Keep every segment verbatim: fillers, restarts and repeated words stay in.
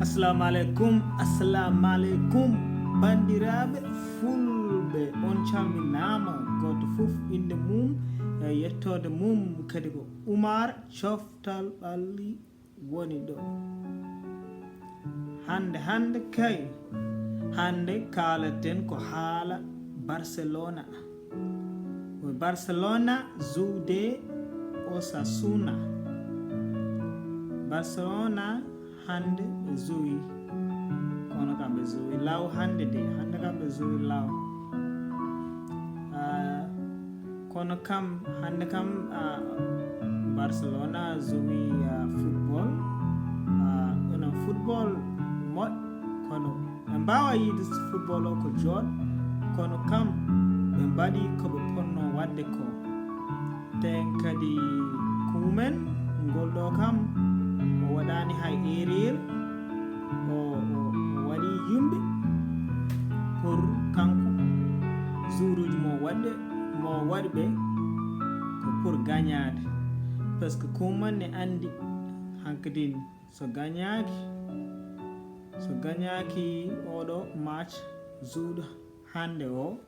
Assalamu aleykum, assalamu aleykum, banndiraaɓe fulɓe, on calminaama, gooto fof innde mum e yettoode mum, kadi ko Umar Coftal Ɓalli woni ɗo. Hannde, hannde kay, hannde kaalaten ko haala Barcelona. Ko Barcelona zuwde Osasuna. Barcelona hannde ɓe zuwi. Kono kam ɓe zuwi law hannde de. Hannde kam ɓe zuwi law. Ah, kono kam, hannde kam, ah, Barcelona zuwi, ah, football. Ah, eno football moƴƴo, kono ɓe mbaawa yiide football o ko jooɗ, kono kam ɓe mbaɗi ko ɓe potnoo waɗde ko. Te kadi kumen ngol ɗo kam, o waɗaani hay erreur, o, o, o waɗi yimɓe pour kanko, zuuruuji mo waɗde, mo waɗi ɓe ko pour gañaade. Parce que kuman ne anndi hankadin so gañaaki, so gañaaki oɗo match zuuɗo hannde o,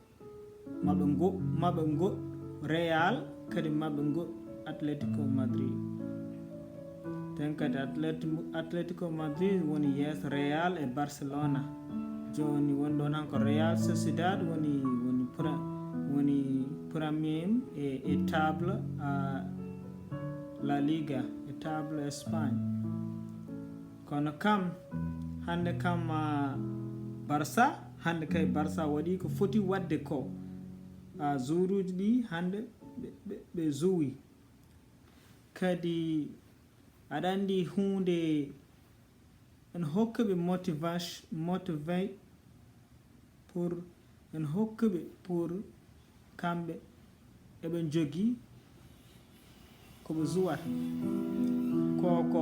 maɓe ngo-, maɓe ngoɗɗu Real, kadi maɓe ngoɗɗu Atletico Madrid. Ten kadi Atleti-, Atletico Madrid woni yeeso Real e Barcelona. Jooni woni ɗo tan ko Real Sociedad woni, woni pre-, woni premier e, e table, ah, La Liga, e table Espagne. Kono kam, hannde kam, ah, Barça, hannde kay Barça waɗi ko foti waɗde ko. Ah, zuuruuji ɗi hannde ɓe, ɓe, ɓe zuwi. Kadi aɗa anndi huunde, en hokka ɓe motivation, motivate pour, en hokka ɓe pour kamɓe eɓe njogii ko ɓe zuwata. Ko, ko,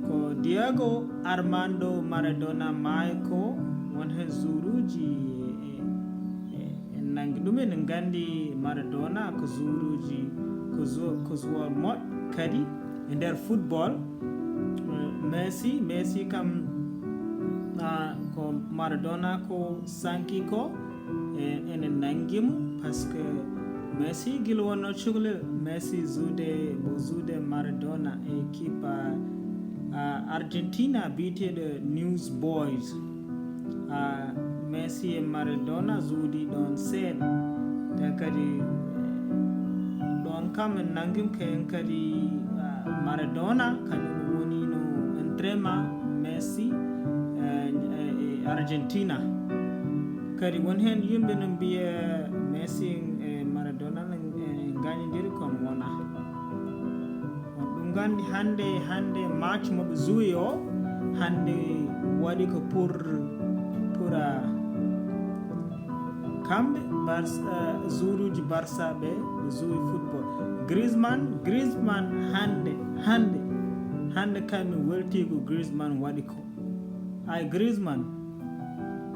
ko Diego Armando Maradona maayi ko, won heen zuuruuji e, e, e, en nanngi ɗum. Eɗen nganndi Maradona ko zuuruuji, ko zo-, ko joueur moƴƴo kadi e nder football. Eh, Messi, Messi kam, ah, ko Maradona ko sanki ko, e, enen nanngi mo, parce que Messi gila wonno cukalel, Messi zuude, mo zuude Maradona e équipe, ah, ah, Argentina biyeteeɗo Newsboys. Ah, Messi e Maradona zuudi ɗon seeɗa. Te kadi, eh, ɗon kam en nangim ko en kadi, ah, Maradona, kañum woni no entraînement Messi, eh, e, e Argentina. Kadi won heen yimɓe no mbiya Messi e Maradona no, eh, ngañodiri, kono wonaa. On ɗum nganndi hannde, hannde match mo ɓe zuwi o, hannde waɗi ko pour, pour, ah, kamɓe Barça, ah, zuuruuji Barça ɓe, ɓe zuwi football. Griezmann, Griezmann hannde, hannde, hannde kay mi weltii ko Griezmann waɗi ko. Ay Griezmann,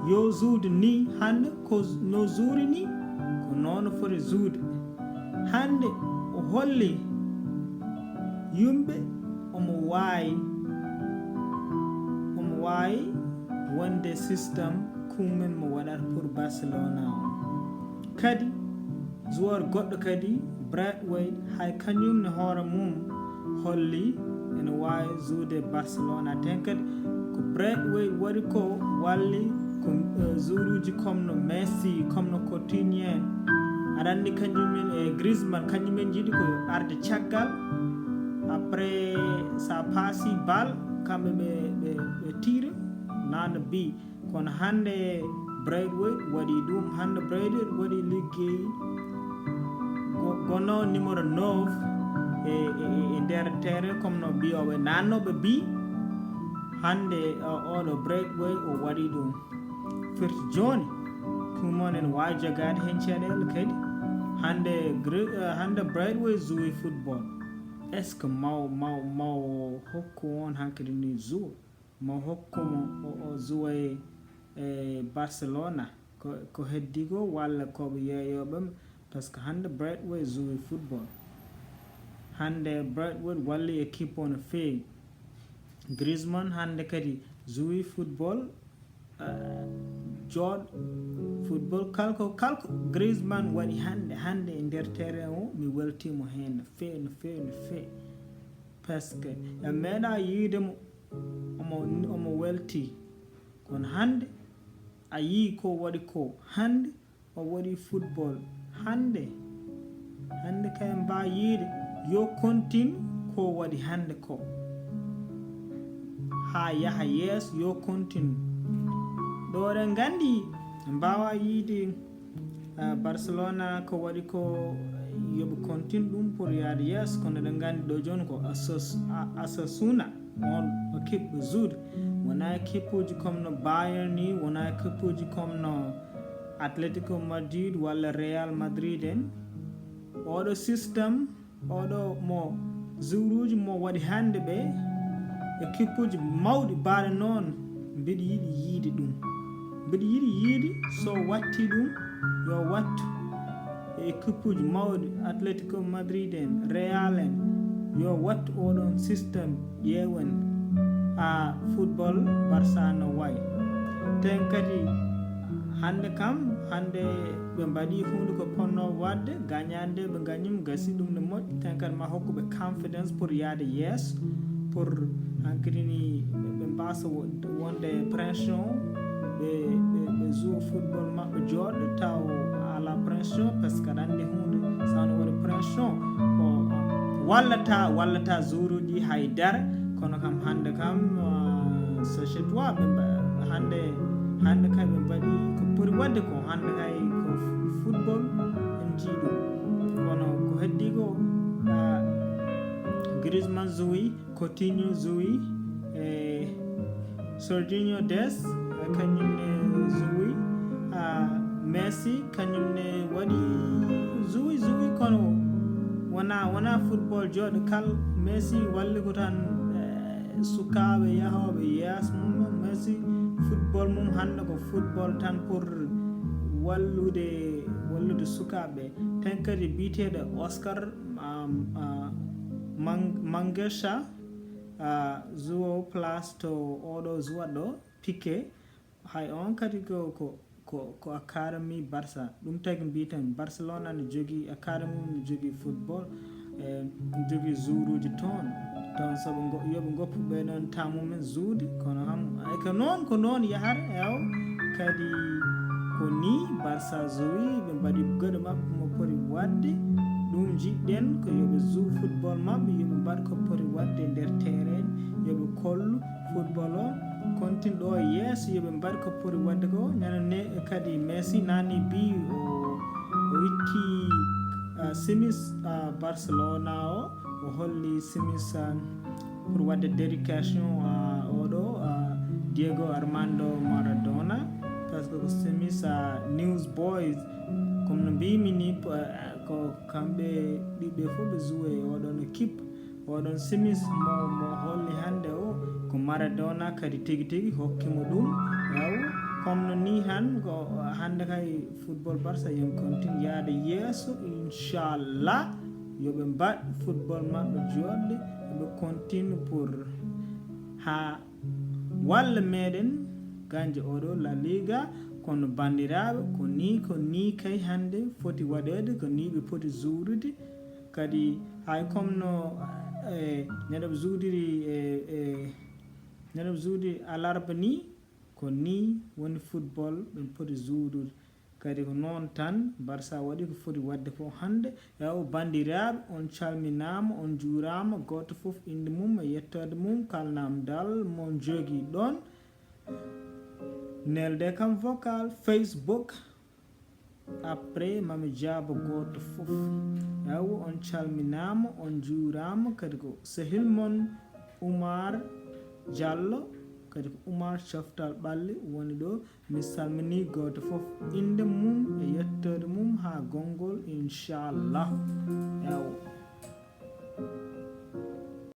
yo zuude ni hannde ko no zuuri ni, ko noon foti zuude. Hannde o holli yimɓe omo waawi, omo waawi wonde système kuumen mo waɗata pour Barcelona o. Kadi, joueur goɗɗo kadi, Braithwaite, hay kañum ne hoore mum holli ene waawi zuude Barcelona. Ten kadi ko Braithwaite waɗi ko walli ko, eh, joueuruuji comme no Messi, comme no Coutinho en. Aɗa anndi kañum en e Griezmann, kañum en njiɗi ko arde caggal. Après, sa paasi bal, kamɓe ɓe, ɓe, ɓe tiire, nana bi. Kono hannde Braithwaite waɗi ɗum. Hannde Braithwaite waɗi liggey go-, gonno numéro neuf e, e, e, e nder terrain, comme no mbiyooɓe nannooɓe bi. Hannde, o, oɗo Braithwaite o waɗi ɗum. Firti jooni, ɗum on ene waawi jogaade heen caɗeele kadi. Hannde Gre-, eh, hannde Braithwaite zuwi football. Est-ce que maw, maw, maw hokku on hankadi ni zuwa? Mo hokku mo o, o zuwa e, e Barcelona. Ko, ko heddi ko walla ko ɓe yeeyooɓe mo? Parce que hannde Braithwaite zuwi football. Hannde Braithwaite walli équipe o no feewi. Griezmann hannde kadi joué football, eh, jooɗo football. Kalko, kalko Griezmann waɗi hannde, hannde e nder terrain o, mi weltiima heen no feewi, no feewi, no feewi. Parce que en meeɗaa yiide mo, omo, omo welti. Kono hannde a yii ko waɗi ko hannde, o waɗi football hannde. Hannde kay mbaa yiide yo continue ko waɗi hannde ko. Haa yaha yeeso yo continue. Ɗo eɗen nganndi mbaawa yiide, ah, Barcelona ko waɗi ko yo ɓe continue ɗum pour yaade yeeso. Kono eɗen nganndi ɗo jooni ko Osas-, a-, Osasuna. On équipe joué. Wonaa équipe uji comme no Bayern ni, wonaa équipe uji comme no Atletico Madrid walla Real Madrid en. Oɗo système, oɗo mo joueuruji mo waɗi hannde ɓe, équipe uji mawɗi baaɗe noon, mbiɗa yiɗi yiide ɗum. Mbiɗa yiɗi yiide so watti ɗum, yo wattu e équipe uji mawɗi, Atletico Madrid en, Real en, yo wattu oɗon système, ƴeewen a football Barça no wayi. Ten kadi hannde kam, hannde ɓe mbaɗi huunde ko ponno waɗde, gañaande ɓe gañum gasi ɗum no moƴƴi, ten kadi ma hokku ɓe confidence pour yaade yeeso, pour hankadi ni ɓe, ɓe mbasa wo-, wonde pression, ɓe, ɓe, ɓe joué football maɓɓe jooɗo taw ala pression, parce que aɗa anndi huunde sano waɗi pression ko wallata, wallata joueuruji hay dara. Kono kam hannde kam, ah, c'est chez toi ɓe mba-, hannde, hannde kay ɓe mbaɗi ko poti waɗde ko, hannde kay ko fu-, football en njii ɗum. Kono ko heddi ko, ah, Griezmann joué, Coutinho joué, e Serginho Dest, kañum ne joué, ah, Messi kañum ne waɗi joué, joué, kono wona, wona football jooɗo kal. Messi walli ko tan, eh, sukaaɓe yahooɓe yeeso mum. Messi football mum hannde ko football tan pour wallude, wallude sukaaɓe. Ten kadi biyeteeɗo Oscar, um, uh, Mang-, Mangesha, uh, joué place to oɗo joueur ɗo, Piqué. Hay on kadi ko, ko, ko, ko academy Barça. Ɗum tagi mbiten Barcelona ne jogii academy mum, ne jogii football, e ne jogii joueuruji toon. Toon soɓe ngo-, yoɓe ngoppu ɓe ɗon temps mumen jouude, kono kam, e ko noon, ko noon yahata, ew, kadi ko ni Barça joué, ɓe mbaɗi gaɗo maɓɓe mo poti waɗde. Ɗum njiɗɗen ko yoɓe joué football maɓɓe, yoɓe mbaɗ ko poti waɗde e nder terrain, yoɓe kollu football o continue ɗo e yeeso, yoɓe mbaɗ ko poti waɗde ko. Ñande ne kadi Messi nani bi o, o itti, ah, simis, ah, Barcelona o, o holli simis, ah, pour waɗde dedication, ah, oɗo, ah, Diego Armando Maradona, parce que ko simis, ah, Newsboys, comme no mbimi ni, p-, ah, ko kamɓe ɗiɗo fof ɓe joué e oɗon équipe. Oɗon simis mo, mo holli hannde o, ko Maradona kadi tigi tigi hokki mo ɗum. Yaw, comme no ni han, ko hannde kay football Barça yen continue yaade yeeso, inchallah. Yo ɓe mbaɗ football maɓɓe jooɗde, ɓe continue pour haa walla meɗen gañde oɗo La Liga. Kono banndiraaɓe, ko ni, ko ni kay hannde foti waɗeede, ko ni ɓe poti jouurude. Kadi hay comme no, eh, neɗɗo ɓe jouudiri, eh, eh, neɗɗo ɓe jouudiri alarba ni, ko ni woni football ɓe poti jouurude. Kadi ko noon tan Barça waɗi ko foti waɗde ko hannde. Ew banndiraaɓe, on calminaama, on njuuraama, gooto fof innde mum e yettoode mum, kala naamndal mo jogii ɗoon. Nelde kam vocal, Facebook, après mami jaabo gooto fof. Ew on calminaama, on njuuraama, kadi ko sehil mon Oumar Diallo, kadi ko Oumar Coftal Ɓalli woni ɗo. Mi salminii gooto fof innde mum e yettoode mum haa gonngol, inchallah. Ew.